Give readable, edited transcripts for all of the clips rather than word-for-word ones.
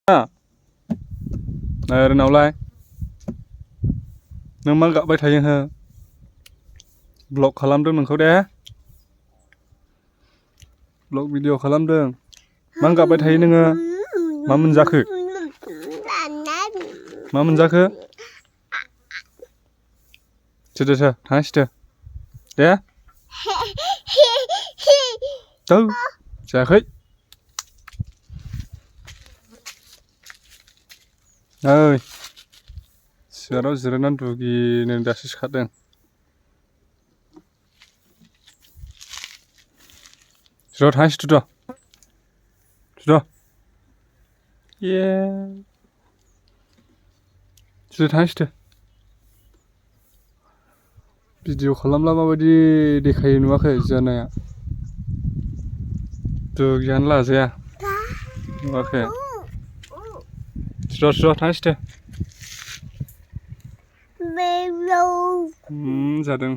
ओरैनावलाय नों मा गाबबाय थायो हो ब्लग खालामदों नोंखौ दे ब्लग भिडिअ खालामदों मा गाबबाय थायो नोङो मा मोनजाखो सिदो थाङा सिदो दे थौ जायाखै ओइ सियाराव जिरायनानै दुगिनो दासो सिखारदों सिद' थाङा सिद' ये सिदो थाङा सिदो भिडिअ खालामब्ला माबायदि देखायो नुवाखै जानाया दुगियानो लाजाया नुवाखै सिद' थाङा सिदो जादों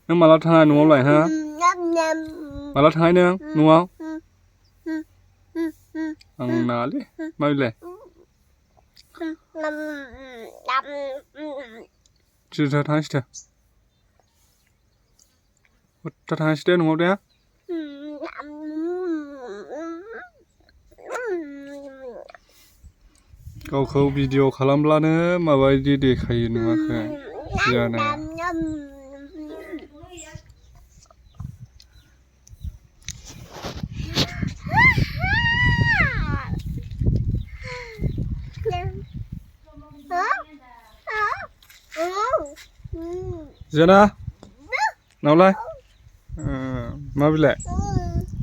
नों माला थाङा न'आवलाय हो माला थाङा नों न'आव आं नाङालै मा बिलाय सिदो थाङा सिदो हथ्था थाङा सिदो न'आव दे गावखौ भिडिअ खालामब्लानो माबायदि देखायो नुवाखै जानाया जना नावलाय मा बिलाय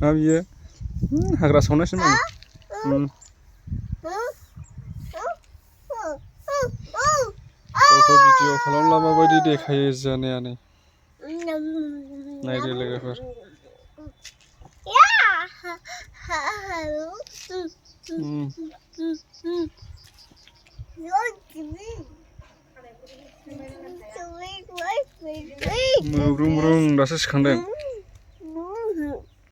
मा बियो हाग्रा सावनायसो नामा गावखौ भिडिअ खालामब्ला माबायदि देखायो जानाया नै नायदो लोगोफोर मोब्रुं ब्रुं दासो सिखांदों